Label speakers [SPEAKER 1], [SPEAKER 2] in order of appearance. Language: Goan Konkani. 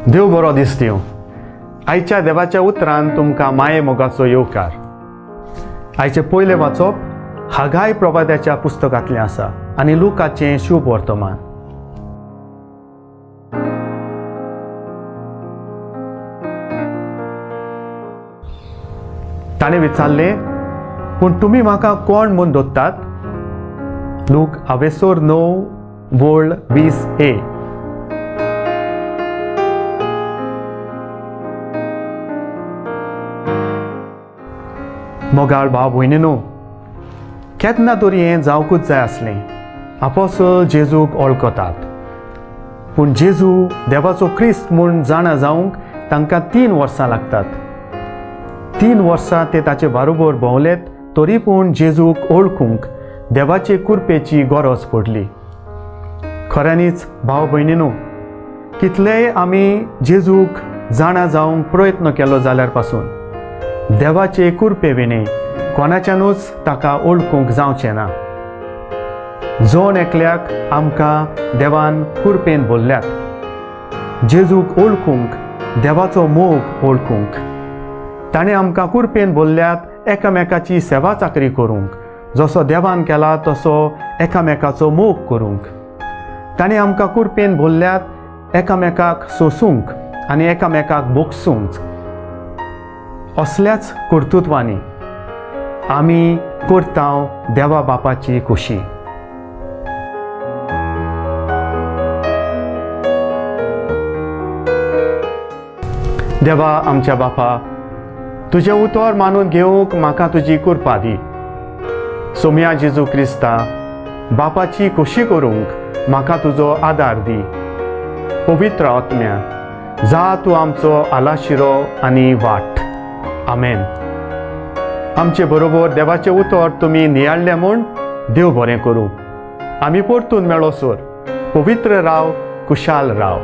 [SPEAKER 1] देव बरो दीस दिवं. आयच्या देवाच्या उतरान तुमकां माये मोगाचो येवकार. आयचें पयलें वाचप हागाय प्रवाद्याच्या पुस्तकांतलें आसा आनी लुकाचें शुभ वर्तमान. ताणें विचारलें, पूण तुमी म्हाका कोण म्हूण दोत्तात? लूक आवेसोर 9 वळ 20 ए. मोगाळ भाव भयणीनो, केन्ना तरी हें जावकूच जाय आसलें. आपोसल जेजूक वळखतात, पूण जेजू देवाचो क्रिस्त म्हूण जाणा जावंक तांकां 3 वर्सां लागतात. 3 वर्सां ते ताचे बरोबर भोंवलेत, तरी पूण जेजूक वळखूंक देवाचे कुरपेची गरज पडली. खऱ्यांनीच भाव भयणीनो, कितलेय आमी जेजूक जाणा जावंक प्रयत्न केलो जाल्यार पासून देवाचे कुरपे विणे कोणाच्यानूच ताका वळखूंक जावचें ना. जण एकल्याक आमकां देवान कुरपेन बोल्ल्यात, जेजूक वळखूंक, देवाचो मोग वळखूंक. ताणें आमकां कुरपेन बोल्ल्यात एकामेकाची सेवा चाकरी करूंक, जसो देवान केला तसो एकामेकाचो मोग करूंक. ताणें आमकां कुरपेन बोल्ल्यात एकामेकाक सोसूंक आनी एकामेकाक बोगसूंक. असल्याच कर्तृत्वांनी आमी करता देवा बापाची खुशी. देवा आमच्या बापा, तुजें उतर मानून घेवंक म्हाका तुजी कृपा दी. सोम्या जेजू क्रिस्ता, बापाची खोशी करूंक म्हाका तुजो आदार दी. पवित्र आत्म्या, जा तूं आमचो आलाशिरो आनी वाट. आमेन. आमचे बरोबर देवाचें उतर तुमी नियाळ्ळें म्हूण देव बरें करूं. आमी परतून मेळो सर. पवित्र राव, कुशाल राव.